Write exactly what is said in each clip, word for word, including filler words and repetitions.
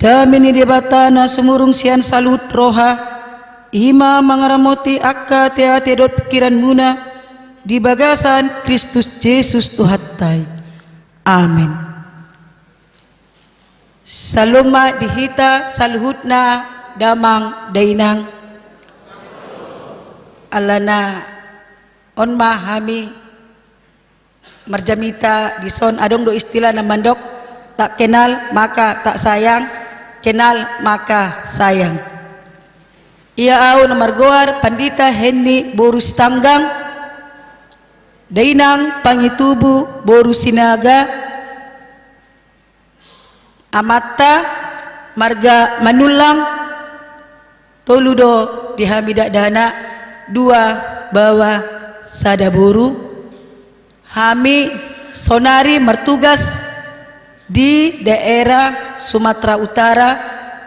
Dame ni Debata na sumurung sian saluhut roha, i ma mangaramoti angka ateate dohot pingkiranmuna di bagasan Kristus Jesus Tuhanta i. Amen. Syalom ma di hita saluhutna, damang dainang. Alana on ma hami marjamita dison, adong do istilah na mandok, tak kenal maka tak sayang, kenal maka sayang. Ia au na margoar Pandita Henni boru Sitanggang, dainang Pangitubu boru Sinaga, amanta marga Manullang, tolu do di hami dakdanak, dua baoa sada boru. Hami saonari martugas di daerah Sumatera Utara,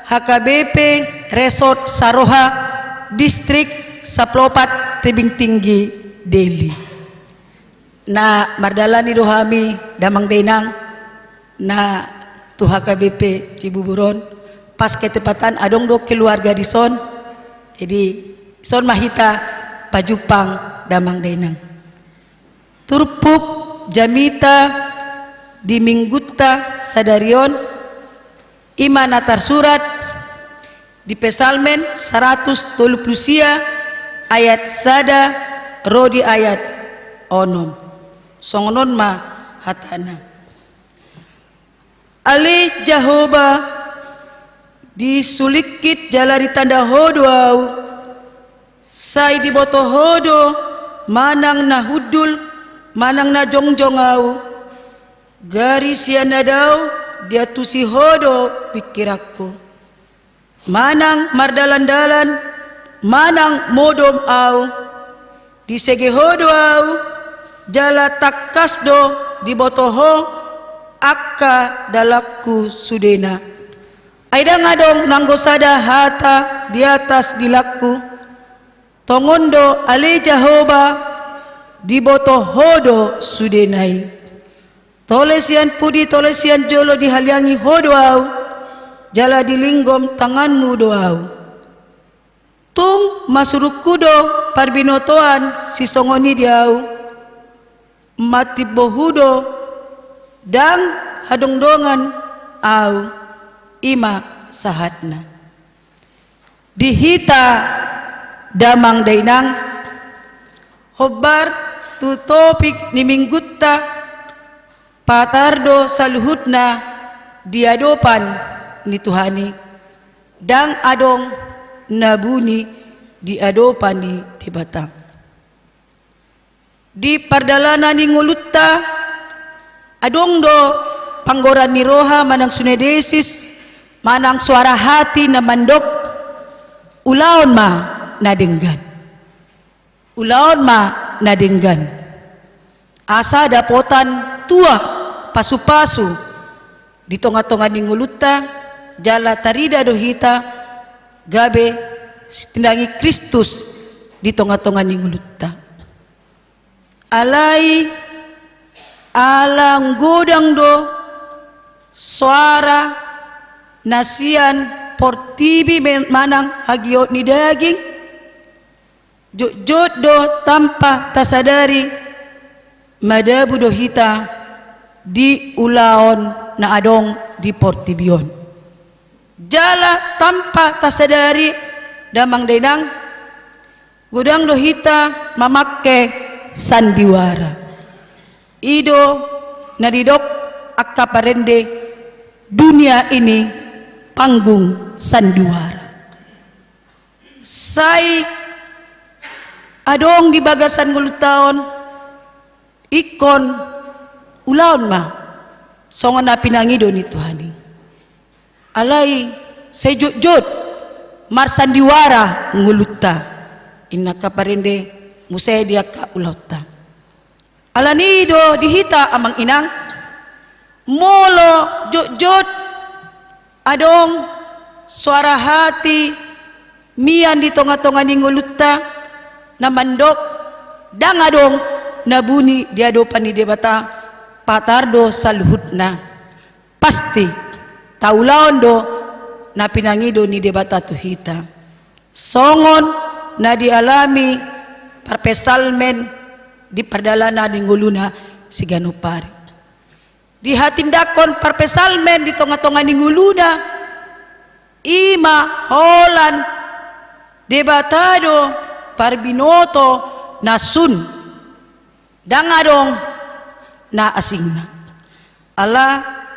H K B P Resort Saroha, Distrik Sampulu Opat Tebing Tinggi, Deli. Na mardalani do hami, damang dainang, na tu H K B P Cibubur on, pas ketepatan adong do keluarga dison. Jadi dison ma hita pajumpang, damang dainang. Turpuk jamita di Minggunta sadari on, i ma na tarsurat di Psalmen saratus tolu pulu sia, ayat sada ro di ayat onom. Songon on ma hatana. Ale Jahowa, disulingkit jala ditanda Ho do ahu, sai diboto Ho do manang na hundul manang na jongjong ahu. Gari sian na dao diantusi Ho do pingkiranku. Manang mardalan-dalan manang modom ahu, disege Ho do ahu, jala tangkas do diboto Ho angka dalanku sudena. Ai ndang adong nanggo sada hata di atas dilangku. Tongon do ale Jahowa, diboto Ho do sudena i. Tole sian pudi tole sian jolo dihaliangi Ho do ahu, jala dilinggom tanganmu do ahu. Tung masurungku do parbinotoan sisongon i di ahu, matimbo Ho do, ndang hadongdongan ahu, i ma sahatna. Di hita damang dainang, hombar tu topik ni Minggunta, patar do saluhutna di adopan ni Tuhan i, ndang adong na buni di adopan ni Debata. Di pardalanan ni ngolunta, adong do panggoran ni roha manang sunedesis, manang suara hati na mandok, ulaon ma na denggan. Ulaon ma na denggan. Asa dapotan tua pasupasu di tongatonga ni ngolunta, jala tarida do hita gabe sitindangi Kristus di tongatonga ni ngolunta. Alai ala godang do soara na sian portibi me-, manang hagiot ni daging, jotjot do tanpa tasadari madabu do hita di ulaon na adong di portibi on. Jala tanpa tasadari damang dainang, godang do hita mamangke sandiwara. I do na didok angka parende, dunia ini panggung sandiwara. Sai adong di bagasan ngolunta on, ingkon ulaon ma songon na pinangido ni Tuhan i. Alai sai jotjot marsandiwara ngolunta, inna angka parende, muse di angka ulaonta. Alani i do di hita amang inang, molo jotjot adong soara hati mian di tongatonga ni ngolunta na mandok, ndang adong na buni di adopan ni Debata, patar do saluhutna. Pasti taulaon do na pinangido ni Debata tu hita. Songon na dialami parpsalmen di pardalanan ni ngoluna siganup ari. Dihatindangkon parpsalmen di tonga-tonga ni ngoluna, i ma holan Debata do parbinoto na sun. Ndang adong na asingna. Ala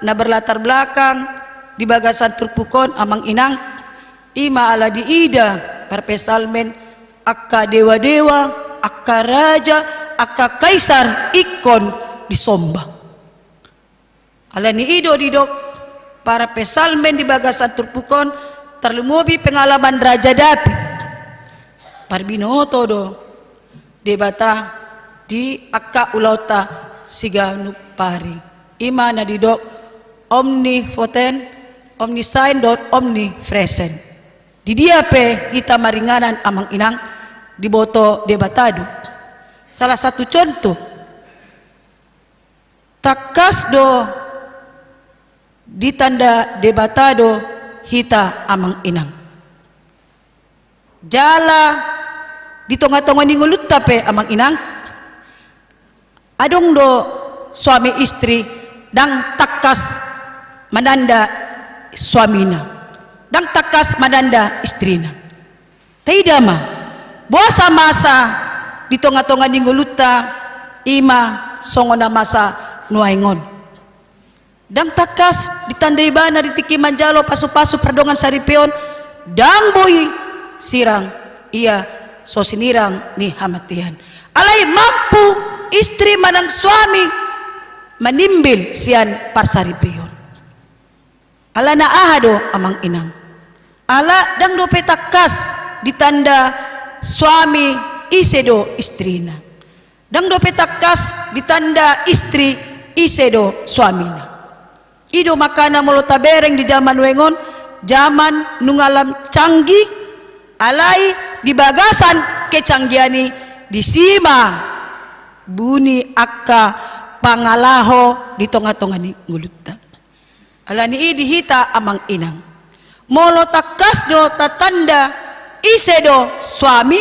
na berlatar belakang di bagasan turpuk on, amang inang, i ma ala diida parpsalmen angka dewa-dewa, angka raja, angka kaisar ingkon disomba. Ala ni i do didok parpsalmen di bagasan turpuk on, tarlumobi pengalaman Raja Daud. Parbinoto do Debata di angka ulaonta siganup ari. I ma na didok omnipotent, omniscient dohot omnipresent. Di dia pe hita maringanan, amang inang, diboto Debata do. Salah satu contoh, tangkas do ditanda Debata do hita, amang inang. Jala di tonga-tonga ni ngolunta pe, amang inang, adong do suami istri ndang tangkas mananda suamina, ndang tangkas mananda istrina. Taida ma, boasa masa di tonga-tonga ni ngolunta, i ma songon na masa nuaeng on. Ndang tangkas ditanda ibana di tingki manjalo pasu-pasu pardongan saripeon, ndang boi sirang ia so sinirang ni hamatean. Alai mampu istri manang suami manimbil sian parsaripeon. Alana aha do, amang inang? Ala ndang dope tangkas ditanda suami ise do istrina. Ndang dope tangkas ditanda istri ise do suamina. I do makana molo tabereng di jaman nuaeng on, jaman nunga lam canggih, alai di bagasan kecanggihan i, disi ma buni angka pangalaho di tonga-tonga ni ngolunta. Ala ni i di hita, amang inang, molo tangkas do tatanda ise do suami,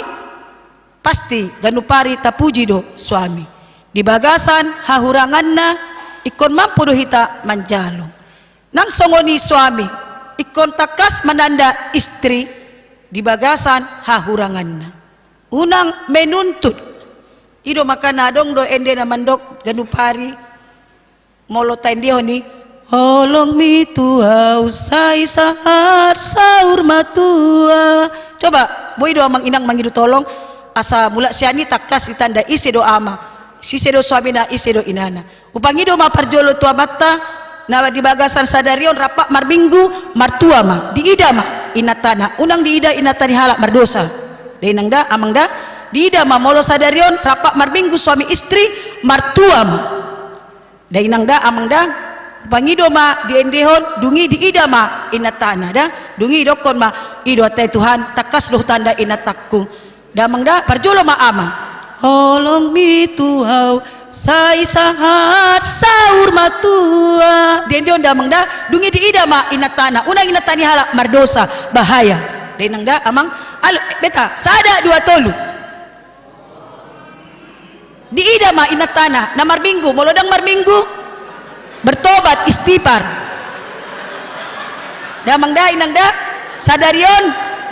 pasti ganup ari tapuji do suami. Di bagasan hahuranganna ingkon mampu do hita manjalo. Nang songon i suami, ingkon tangkas mananda istri di bagasan hahuranganna. Unang menuntut. I do makana adong do ende na mandok ganup ari, molo taendehon i, "Holong mi tu au sai sahat saur matua." Coba, boi do amang inang mangido tolong, asa mulak sian i tangkas ditanda ise do ama, ise do suamina, ise do inana. Hupangido ma parjolo tu amanta, na di bagasan sadari on rap marminggu, martua ma, diida ma inantana, unang diida inanta ni halak mardosa. Da inang da, amang da, diida ma molo sadari on rap marminggu suami istri, martua ma. Da inang da, amang da, hupangido ma diendehon, dung i diida ma inantana da, dung i didokkon ma, "I do ate Tuhan, tangkas do hutanda inantangku." Da amang da, parjolo ma ama. "Holong mi tu au sai sahat saur matua." Diendehon da amang da, dung i diida ma inantana, unang inanta ni halak mardosa, bahaya. Da inang da, amang, alo, beta, sada, dua, tolu. Diida ma inantana na marminggu, molo ndang marminggu, bertobat, istighfar. Da amang da, inang da, sadari on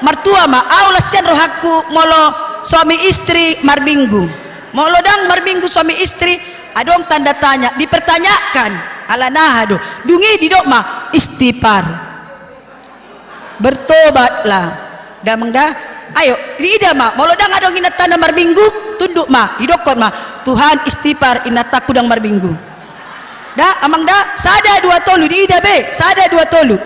martua ma, au las sian rohangku molo suami istri marminggu. Molo ndang marminggu suami istri, adong tanda tanya, dipertanyakan, alana aha do, dung i didok ma, istighfar. Bertobatlah. Da amang da. Ayo, diida ma. Molo ndang adong inantana marminggu, tunduk ma, didokkon ma, "Tuhan, istighfar, inantangku ndang marminggu." Da amang da, sada, dua, tolu, diida be. Sada, dua, tolu.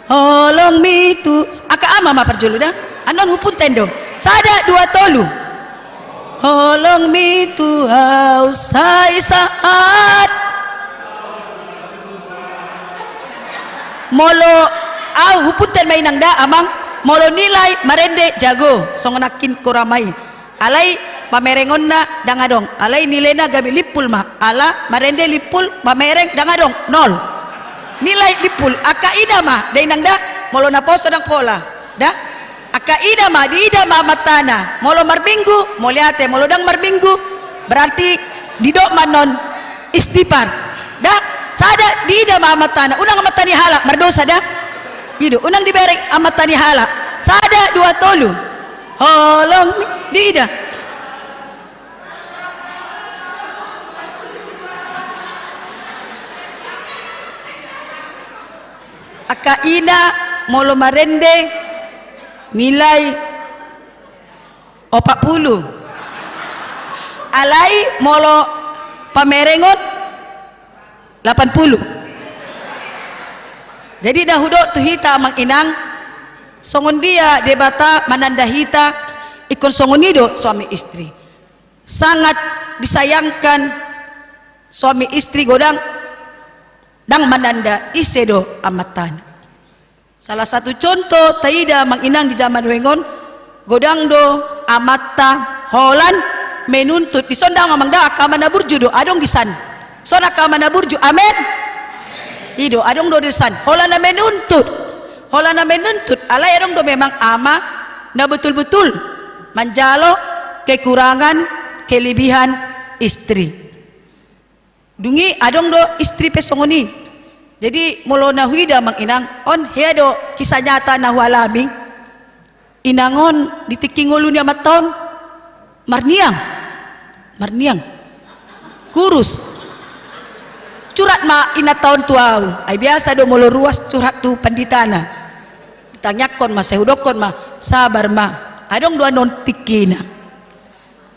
"Holong mi tu," angka ama ma parjolo da. Annon hupunten do. Sada, dua, tolu. "Holong mi tu au sai sahat." Molo au, hupunten ma inang da amang, molo nilai marende jago, songon nangkin korama i. Alai pamerengonna ndang adong, alai nilaina gabe limpul ma, ala marende limpul, pamereng ndang adong, nol. Nilai limpul, angka ida ma, da inang da, Molo na poso ndang pola. Da? Angka ina ma, diida ma amantana. Molo marminggu, mauliate. Molo ndang marminggu, berarti didok ma annon istighfar. Da? Sada diida ma amantana. Unang amanta ni halak, mardosa da? I do, unang dibereng amanta ni halak. Sada, dua, tolu. Holong, diida. Angka ina molo marende nilai opat pulu. Alai molo pamerengon lapan pulu. Jadi na hudok tu hita amang inang, songon dia Debata mananda hita, ingkon songon i do suami istri. Sangat disayangkan suami istri godang ndang mananda ise do amantana. Salah satu contoh taida amang inang di jaman nuaeng on, godang do amanta holan menuntut. Dison ndang amang da, angka ama na burju do, adong disan. Son angka ama na burju, amen. I do, adong do disan. Holan na menuntut. Holan na menuntut. Alai adong do memang ama na betul-betul manjalo kekurangan, kelebihan istri. Dung i adong do istri pe songon i. Jadi molo na huida amang inang, on hea do kisah nyata na hualami. Inang on di tingki ngolu ni amanta on marniang. Marniang. Kurus. Curhat ma inanta on tu au. Ai biasa do molo ruas curhat tu panditana. Ditangiangkon ma, sai hudokkon ma, sabar ma. Adong do annon tingkina.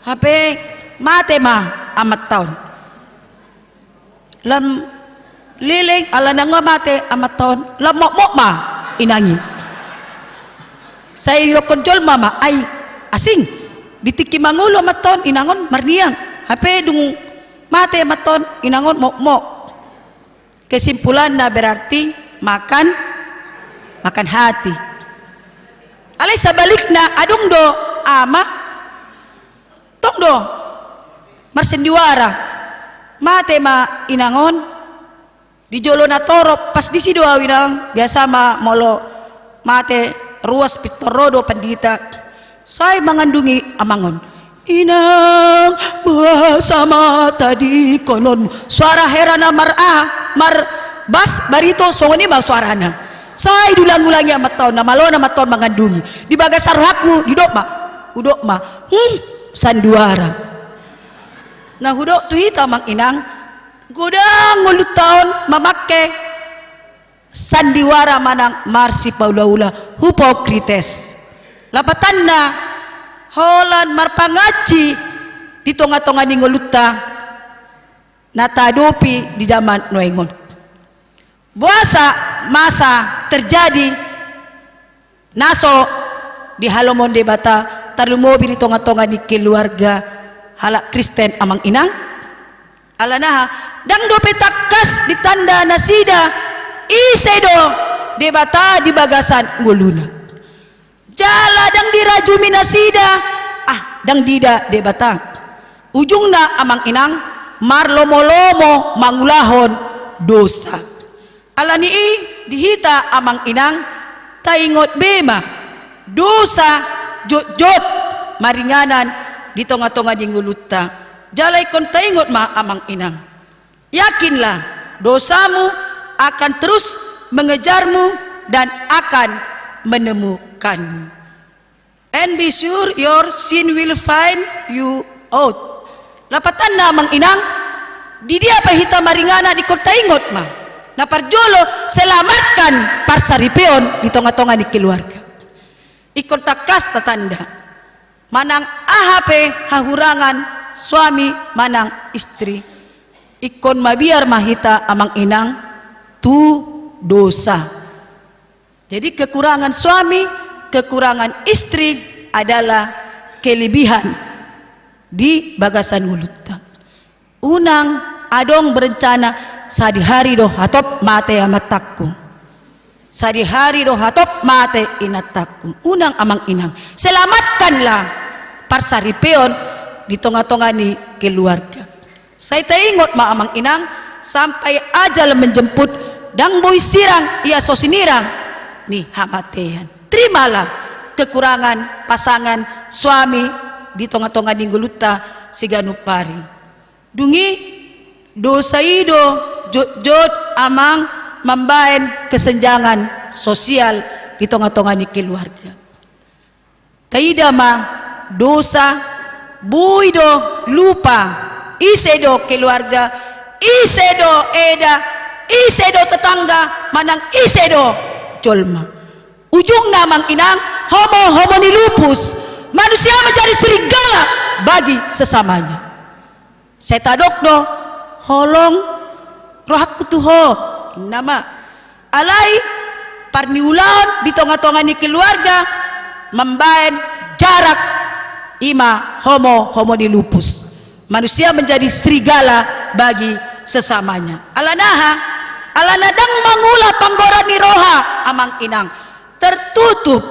Hape mate ma amanta on. Lam leleng ala nunga mate amanta on, lam mokmok ma inang i. Sai didokkon jolma ma, ai asing, di tingki mangolu amanta on, inang on marniang. Hape dung mate amanta on, inang on mokmok. Kesimpulanna berarti makan, makan hati. Alai sabalikna, adong do ama, tong do marsandiwara. Mate ma inang on, di jolo na torop, pas disi do au inang, biasa ma molo mate ruas pintor ro do pandita. Sai mangandungi amang on. Inang, boasa ma tadingkononmu? Suara hera na mar a, mar bas, barito, songon i ma suarana. Sai diulang-ulangi amanta on, na malo na amanta on mangandungi. Di bagasan rohangku, didok ma. Hudok ma. Hmm, sandiwara. Na hudok tu hita amang inang, godang ngolunta on mamangke sandiwara manang marsipaula-ula, hipokrites. Lapatanna, holan marpangansi di tonga-tonga ni ngolunta na taadopi di jaman nuaeng on. Boasa masa terjadi na so dihalomohon Debata, tarlumobi di tonga-tonga ni keluarga halak Kristen amang inang? Alana aha? Ndang dope tangkas ditanda nasida ise do Debata di bagasan ngoluna. Jala ndang dirajumi nasida, ah, ndang diida Debata. Ujungna amang inang, marlomo-lomo mangulahon dosa. Alani i di hita amang inang, taingot be ma, dosa jotjot maringanan di tonga-tonga ni ngolunta. Jala ingkon taingot ma amang inang. Yakinlah, dosamu akan terus mengejarmu dan akan menemukanmu. And be sure your sin will find you out. Lapatanna amang inang, di dia pe hita maringanan ingkon taingot ma. Na parjolo, selamatkan parsaripeon di tonga-tonga ni keluarga. Ingkon tangkas tatanda. Manang aha pe hahurangan suami manang istri, ingkon mabiar ma hita amang inang tu dosa. Jadi kekurangan suami, kekurangan istri adalah kelebihan di bagasan ngolunta. Unang adong berencana, sadihari do hatop mate amantangku. Sadihari do hatop mate inantangku. Unang amang inang. Selamatkanlah parsaripeon di tonga-tonga ni keluarga. Sai taingot ma amang inang, sampai ajal menjemput, ndang boi sirang ia so sinirang. ni hamatean. Terimalah kekurangan pasangan suami di tonga-tonga ni ngolunta siganup ari. Dung i dosa i do jotjot amang mambaen kesenjangan sosial di tonga-tonga ni keluarga. Taida ma dosa, boi do lupa ise do keluarga, ise do eda, ise do tetangga, manang ise do jolma. Ujungna amang inang, homo, homo ni lupus. Manusia menjadi serigala bagi sesamanya. Sai tadok do, holong rohangku tu ho, inna ma. Alai parniulaon di tonga-tonga ni keluarga mambaen jarak, i ma homo, homo ni lupus. Manusia menjadi serigala bagi sesamanya. Alana aha? Alana ndang mangula panggoaran ni roha amang inang. Tertutup.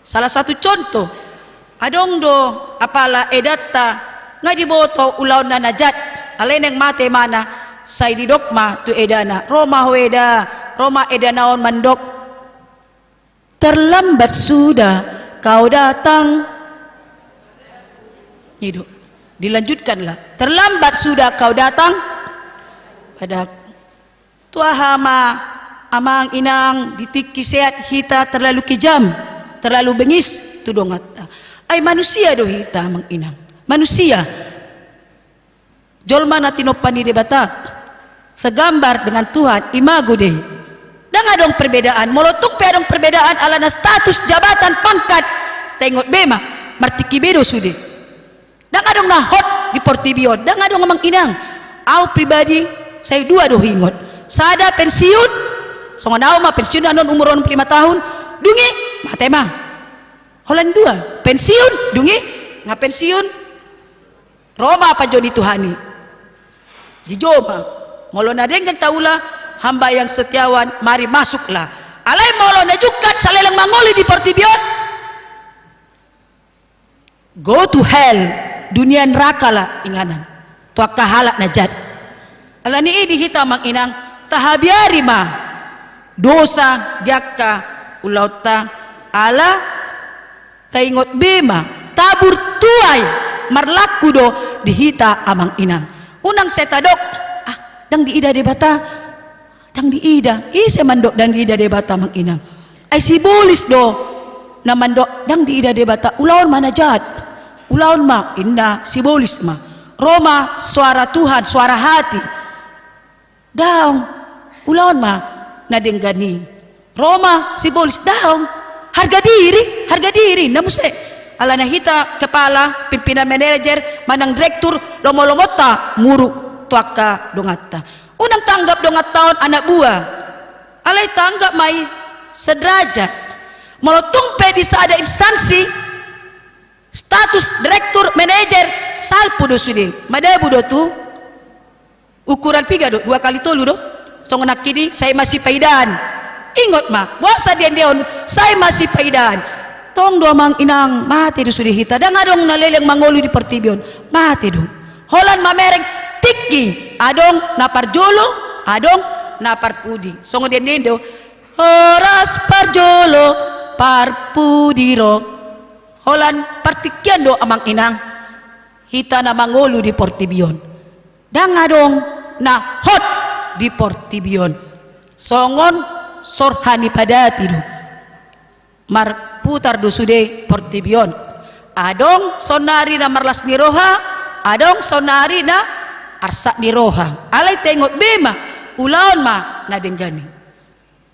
Salah satu contoh, adong do apala edanta nga diboto ulaonna na jat, alai naeng mate ibana, sai didok ma tu edana, ro ma ho eda, ro ma edana on mandok, terlambat sudah kau datang. I do. Dilanjutkanlah, terlambat sudah kau datang padaku. Tu aha ma amang inang di tingki sehat hita terlalu kejam, terlalu bengis tu donganta? Ai manusia do hita amang inang. Manusia. Jolma na tinompa ni Debata. Segambar dengan Tuhan, imago Dei. Ndang adong perbedaan. Molo tung pe adong perbedaan alana status, jabatan, pangkat, taingot be ma, martingki be do sude. Ndang adong na hot di portibi on, ndang adong amang inang. Au pribadi, sai dua do huingot. Sada pensiun, songon au ma pensiun annon umur onom pulu lima tahun, dung i mate ma. Holan dua, pensiun, dung i nga pensiun, ro ma panjou ni Tuhan i. Dijou ma. Molo na denggan taula, hamba yang setiawan, mari masuklah. Alai molo na jungkat saleleng mangolu di portibi on, go to hell, dunia neraka lah inganan tu angka halak na jat. Alani i di hita amang inang, tahabiari ma dosa di angka ulaonta, ala taingot be ma, tabur tuai marlaku do di hita amang inang. Unang sai tadok, ah, ndang diida Debata. Ndang diida, ise mandok ndang diida Debata amang inang? Ai sibolis do na mandok ndang diida Debata, ulaon ma na jat. Ulaon ma, inna sibolis ma. Ro ma suara Tuhan, suara hati. Daong, ulaon ma na denggan i. Ro ma sibolis, daong. Harga diri, harga diri, na muse. Alana hita kepala, pimpinan, manajer, manang direktur, lomo-lomonta muruk tu angka donganta. Unang tanggap donganta on anak buah. Alai tanggap ma i sederajat. Molo tung pe di sada instansi, status direktur, manajer, salpu do sude. Madabu do tu ukuran piga do? Dua kali tolu do? Songon nangkin i, sai masipaidaan. Ingot ma, boasa diendeon, sai masipaidaan. Tong do amang inang, mate do sude hita. Ndang adong na leleng mangolu di portibi on. Mate do. Holan mamereng tingki, adong na parjolo, adong na parpudi. Songon diendeen do, horas parjolo, parpudi ro. Holan partingkian do amang inang, hita na mangolu di portibi on. Ndang adong na hot di portibi on. Songon sorha ni padati do. Marputar do sude portibi on. Adong saonnari na marlas ni roha, adong saonnari na arsak ni roha. Alai taingot be ma, ulaon ma na denggan i.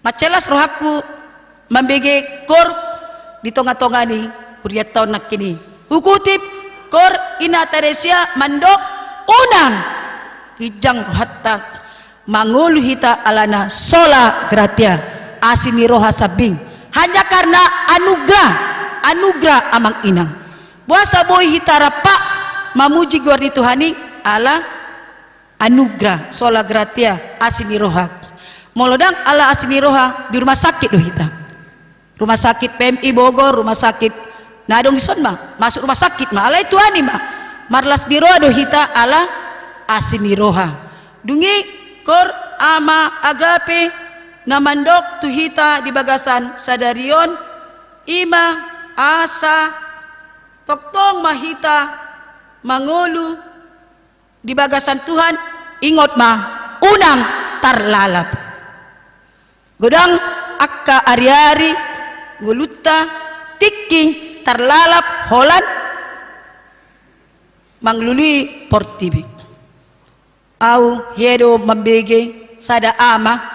Mansai las rohangku mambege koor di tonga-tonga ni hurianta on nangkin i. Hukutip koor Inna Teresia mandok, unang ginjang rohanta mangolu hita alana sola gratia, asi ni roha sambing. Hanya karena anugerah, anugerah amang inang. Boasa boi hita rap mamuji goar ni Tuhan i? Ala anugerah, sola gratia, asi ni roha. Molo ndang ala asi ni roha, di rumah sakit do hita. Rumah sakit P M I Bogor, rumah sakit na adong dison ma, masuk rumah sakit ma, alai tuani ma. Marlas ni roha do hita ala asi ni roha. Dung i koor Ama Agape Na mandok tu hita di bagasan sadari on, i ma asa tongtong ma hita mangolu di bagasan Tuhan, ingot ma, unang tarlalap. Godang angka ari-ari ngolunta tingki tarlalap holan mangalului portibi. Au hea do mambege sada ama,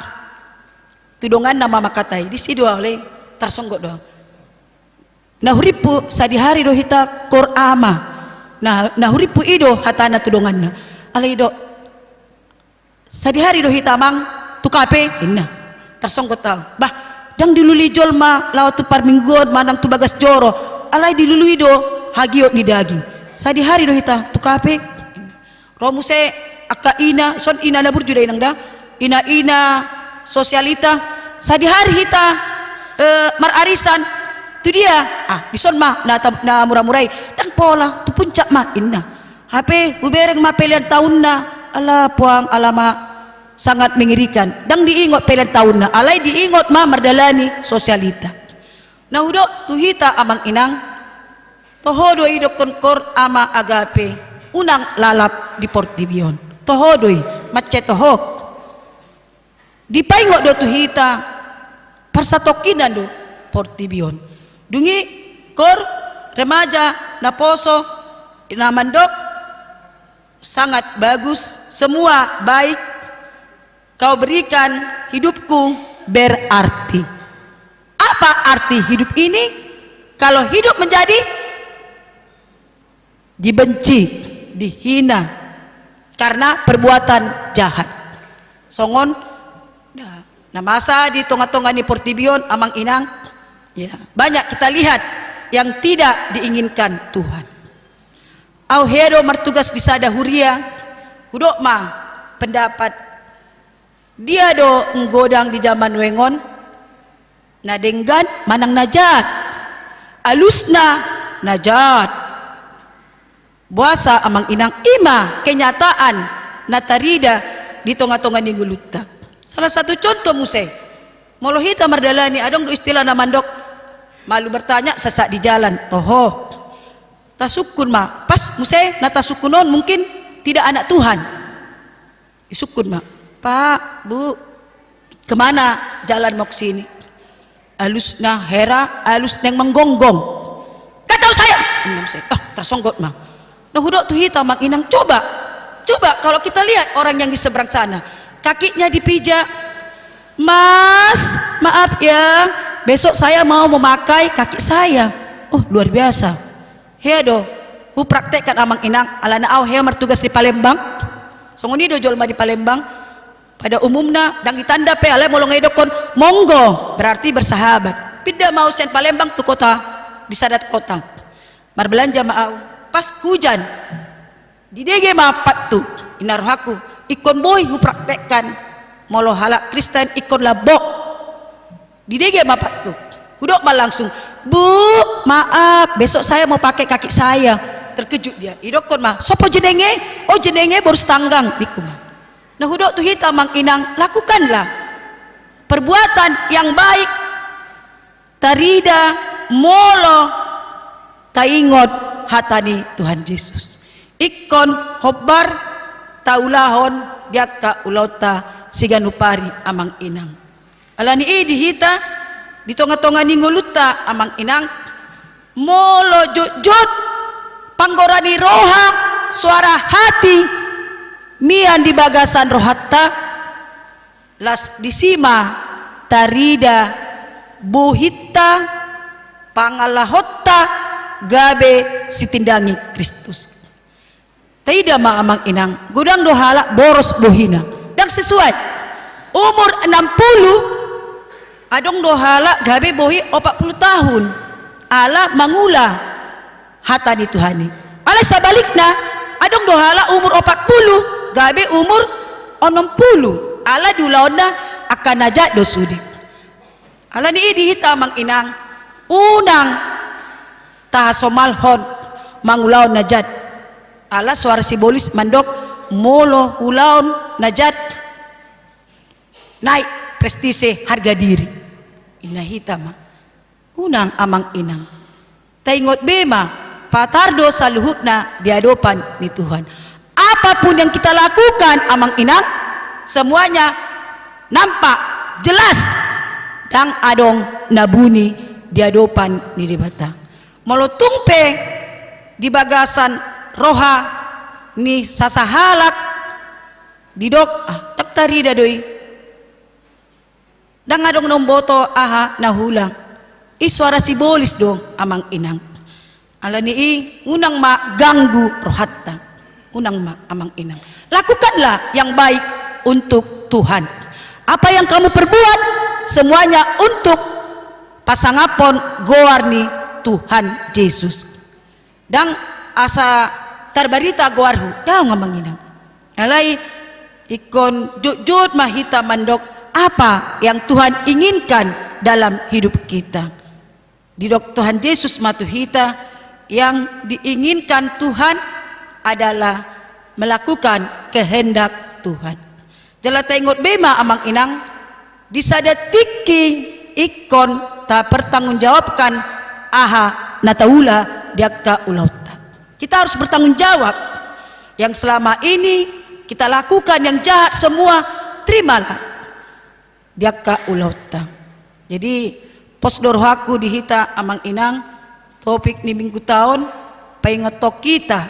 tu donganna ma mangkatai, disi do au, alai tarsonggot do au. Na hurimpu sadihari do hita, kor ama. Na, na hurimpu i do hatana tu donganna. Alai do, sadihari do hita, Amang, tu kafe, inna. Tarsonggot au. Bah, ndang dilului jolma laho tu parmingguon manang tu bagas joro. Alai dilului do hagiot ni daging. Sadihari do hita tu kafe. Ro muse angka ina, son ina na burju da, Inang, da. Ina-ina sosialita. Sadihari hita, eh, mararisan. Tu dia? Ah, dison ma na ta-, na mura-mura i. Ndang pola, tu puncak ma, inna. Hape hubereng ma pelean taunna, ala puang, ala ma, sangat mengerikan. Ndang diingot pelean taunna, alai diingot ma mardalani sosialita. Na hudok tu hita, Amang Inang, toho do i dohonon kor ama Agape, unang lalap di portibi on. Toho do i, mansai toho. Dipaingot do tu hita, parsatongkinan do portibi on. Dung i kor remaja naposo na mandok, sangat bagus, semua baik kau berikan, hidupku berarti. Apa arti hidup ini? Kalau hidup menjadi dibenci, dihina karena perbuatan jahat. Songon, nah, na masa di tonga-tonga ni portibi on, Amang Inang, ya, banyak kita lihat yang tidak diinginkan Tuhan. Au hea do martugas di sada huria, hudok ma pendapat. Dia do nggodang di jaman nuaeng on? Na denggan manang na jat? Alusna, na jat. Boasa, Amang Inang? I ma kenyataan na tarida di tonga-tonga ni ngolunta. Salah satu contoh muse, molo hita mardalani, adong do istilah na mandok, malu bertanya sesat di jalan. Toho. Tasungkun ma. Pas muse na tasungkun on mungkin tidak anak Tuhan. Disungkun ma, "Pak, Bu, kemana jalan mau ke sini?" "Alusna hera, alus naeng manggonggong." "Nggak tahu saya." Inna muse. Ah, tarsonggot ma. Na hudok tu hita, Amang Inang, coba. Coba kalau kita lihat orang yang di seberang sana. Kakinya dipijak. "Mas, maaf ya, besok saya mau memakai kaki saya." Oh, luar biasa. Hea do hupraktekkan, Amang Inang, alana au hea martugas di Palembang. Songon i do jolma di Palembang. Pada umumna, ndang ditanda pe, alai molo nga didokkon monggo, berarti bersahabat. Pinda ma au sian Palembang tu kota, di sada kota. Marbelanja ma au. Pas hujan. Didege ma pattu, inna rohangku, ingkon boi hupraktekkan, molo halak Kristen ingkon lambok. Didege ma pattu. Hudok ma langsung, "Bu, maaf, besok saya mau pakai kaki saya." Terkejut dia. Didokkon ma, "Sopo jenenge?" "Oh, jenenge Boris Tanggang," ningku ma. Na hudok tu hita, Amang Inang, lakukanlah perbuatan yang baik. Tarida molo taingot hata ni Tuhan Jesus. Ingkon hombar taulahon di angka ulaonta siganup ari, Amang Inang. Alani i di hita, di tonga-tonga ni ngolunta, Amang Inang, molo jotjot panggora ni roha, suara hati, mian di bagasan rohanta, las disi ma tarida bohinta, pangalahonta gabe sitindangi Kristus. Taida ma, Amang Inang, godang do halak boros bohina, ndang sesuai. Umur enam puluh, adong do halak gabe bohi opat puluh tahun, ala mangula hata ni Tuhan i. Alai sabalikna, adong do halak umur opat puluh gabe umur onom puluh, ala diulaonna angka na jat do sude. Alani i di hita, Amang Inang, unang tahasomalhon mangulahon na jat. Ala suara sibolis mandok, molo ulaon na jat, naik prestise, harga diri. Inna hita ma. Unang, amang inang. Taingot be ma, patar do saluhutna di adopan ni Tuhan. Apapun yang kita lakukan, amang inang, semuanya nampak, jelas, ndang adong na buni di adopan ni Debata. Molo tung pe di bagasan roha ni sasahalak didok, ah, ndang tarida do i. Ndang adong na umboto aha na huula. I soara sibolis do, amang inang. Alani i, unang ma ganggu rohanta. Unang ma, amang inang. Lakukanlah yang baik untuk Tuhan. Apa yang kamu perbuat, semuanya untuk pasangaphon goar ni Tuhan Jesus. Ndang asa tarbarita goarhu, daong, amang inang. Alai ingkon jotjot ma hita mandok apa yang Tuhan inginkan dalam hidup kita. Didok Tuhan Jesus ma tu hita, yang diinginkan Tuhan adalah melakukan kehendak Tuhan. Jala taingot be ma, amang inang, di sada tingki ingkon tapertanggungjawabkan aha na taula di angka ulaonta. Kita harus bertanggung jawab. Yang selama ini kita lakukan yang jahat semua, terimalah di angka ulaonta. Jadi, pos do rohangku di hita, amang inang, topik ni mingguta on, paingothon hita,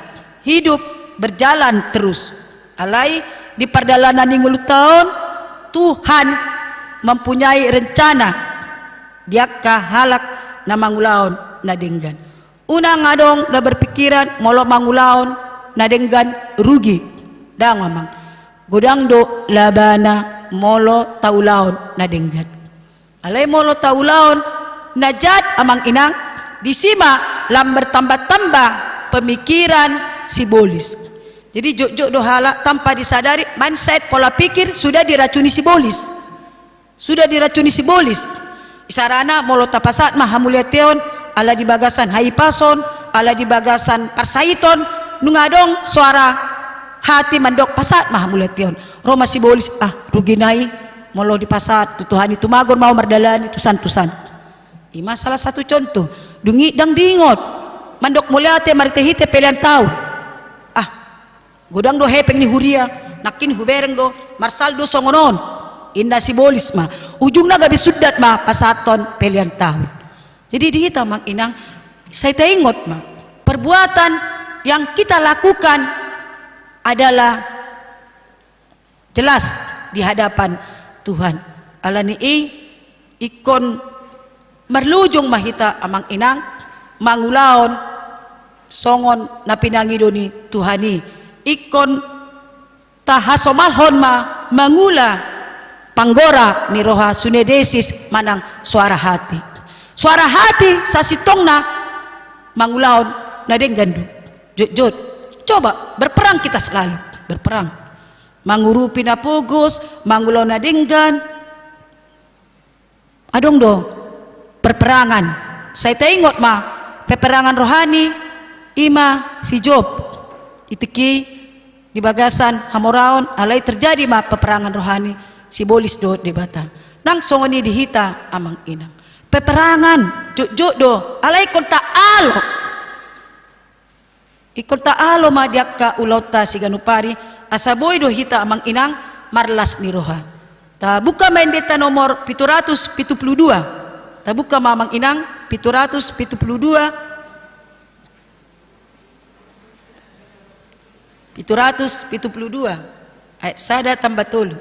hidup berjalan terus. Alai di pardalanan ni ngolunta on, Tuhan mempunyai rencana di angka halak na mangulahon na denggan. Unang adong na berpikiran molo mangulahon na denggan rugi. Daong, amang. Godang do labana molo taulahon na denggan. Alai molo taulahon na jahat, amang inang, disi ma lam bertambah-tambah pemikiran sibolis. Jadi jotjot do halak tanpa disadari, mindset, pola pikir sudah diracuni sibolis. Sudah diracuni sibolis. Isarana molo tapasahat ma hamuliateon ala di bagasan hahipason, ala di bagasan parsaiton, nunga adong soara hati mandok pasahat ma hamuliateon. Ro ma sibolis, ah, rugi nai, molo dipasahat tu Tuhan i, tumagon ma au mardalani tusan-tusan. I ma salah satu contoh. Dung i ndang diingot mandok mauliate marhite-hite pelean taon. Ah, godang do hepeng ni huria, nangkin hubereng do, marsaldo songon on. Inna sibolis ma. Ujungna gabe sundat ma pasahathon pelean taon. Jadi di hita, amang inang, sai taingot ma, perbuatan yang kita lakukan adalah jelas di hadapan Tuhan. Alani i, ingkon marlujung ma hita, amang inang, mangulahon songon na pinangido ni Tuhan i. Ingkon tahasomalhon ma mangula panggora ni roha, sunedesis manang soara hati. Soara hati sasintongna mangulahon na denggan do. Jotjot. Coba, berperang kita selalu. Berperang. Mangurupi na pogos, mangulahon na denggan. Adong do perperangan. Sai taingot ma, peperangan rohani, i ma si Job. I tingki di bagasan hamoraon, alai terjadi ma peperangan rohani, sibolis dohot Debata. Nang songon i di hita, amang inang. Peperangan, jotjot do, alai ingkon taalo. Ingkon taalo ma di angka ulaonta siganup ari, asa boi do hita, amang inang, marlas ni roha. Tabuka ma endenta nomor pitu ratus pitu pulu dua. Tabuka ma, amang inang, pitu ratus pitu pulu dua. Pitu ratus pitu pulu dua. Ayat sada tamba tolu.